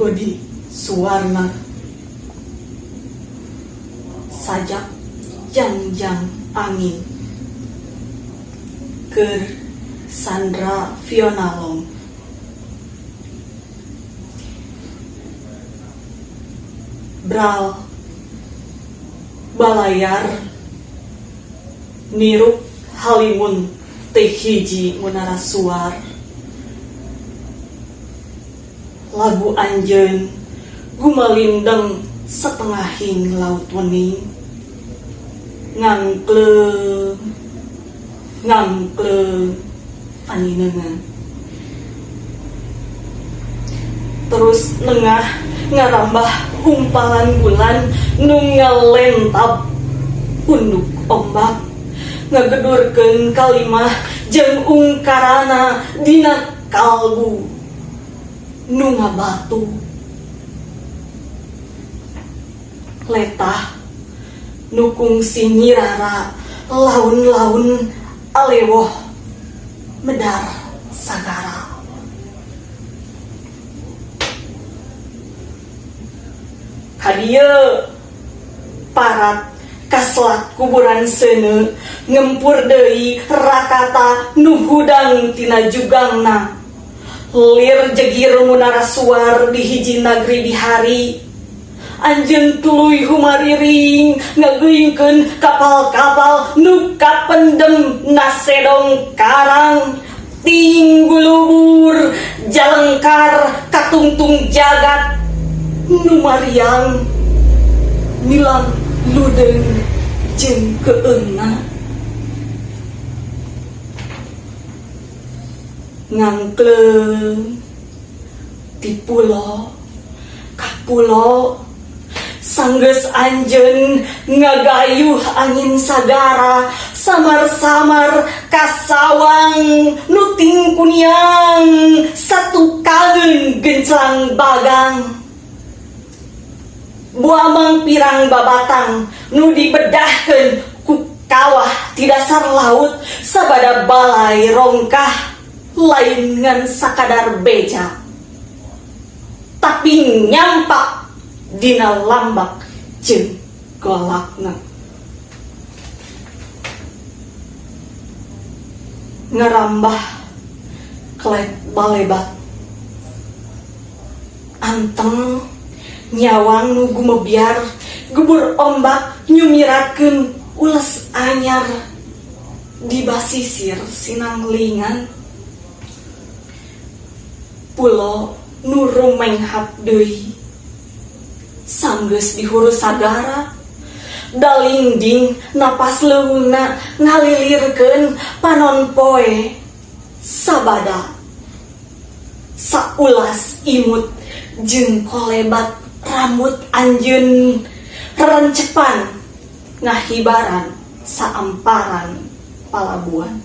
Godi Suwarna. Sajak Jangjang Angin. Keur Sandra Fiona Long. Bral balayar nirup halimun ti hiji munara suar. Lagu anjeun gumalindeng satengahing laut wening. Ngangkleung ngangkleung paninengan. Terus nengah ngarambah humpalan bulan nu ngalentab punduk ombak. Ngagedurkeun kalimah jeung ungkarana dina kalbu nu ngabatu. Letah nu kungsi nyirara laun-laun alewoh medar sagara. Ka dieu parat ka selat kuburan seuneu ngempur deui rakata nu hudang tina jugangna. Lir jegir munara suar di hiji nagri bihari. Anjeun tuluy humariring ngageuingkeun kapal-kapal nu kapendem nasedong karang. Ting gulubur jalengkar katungtung jagat nu mariang nilang ludeung jeung keeungna. Ngangkleung ti pulo ka pulo sanggeus anjeun ngagayuh angin sagara samar-samar kasawang nu tingkuniang satukangeun genclang bagang. Buamang pirang babatang nu dibedahkeun ku kawah ti dasar laut sabada balai rongkah lain ngan sakadar beja. Tapi nyampak dina lambak jeung golakna. Ngarambah klet balebat. Anteng nyawang nu gumebyar gebur ombak nyumiratkeun ules anyar di basisir sinanglingan. Pulo nu rumenghap deui sanggeus dihurus sagara. Dalingding napas leuweungna ngalilirkeun panon poe sabada. Saulas imut jeung kolebat rambut anjeun rerencepan ngahibaran saamparan palabuhan.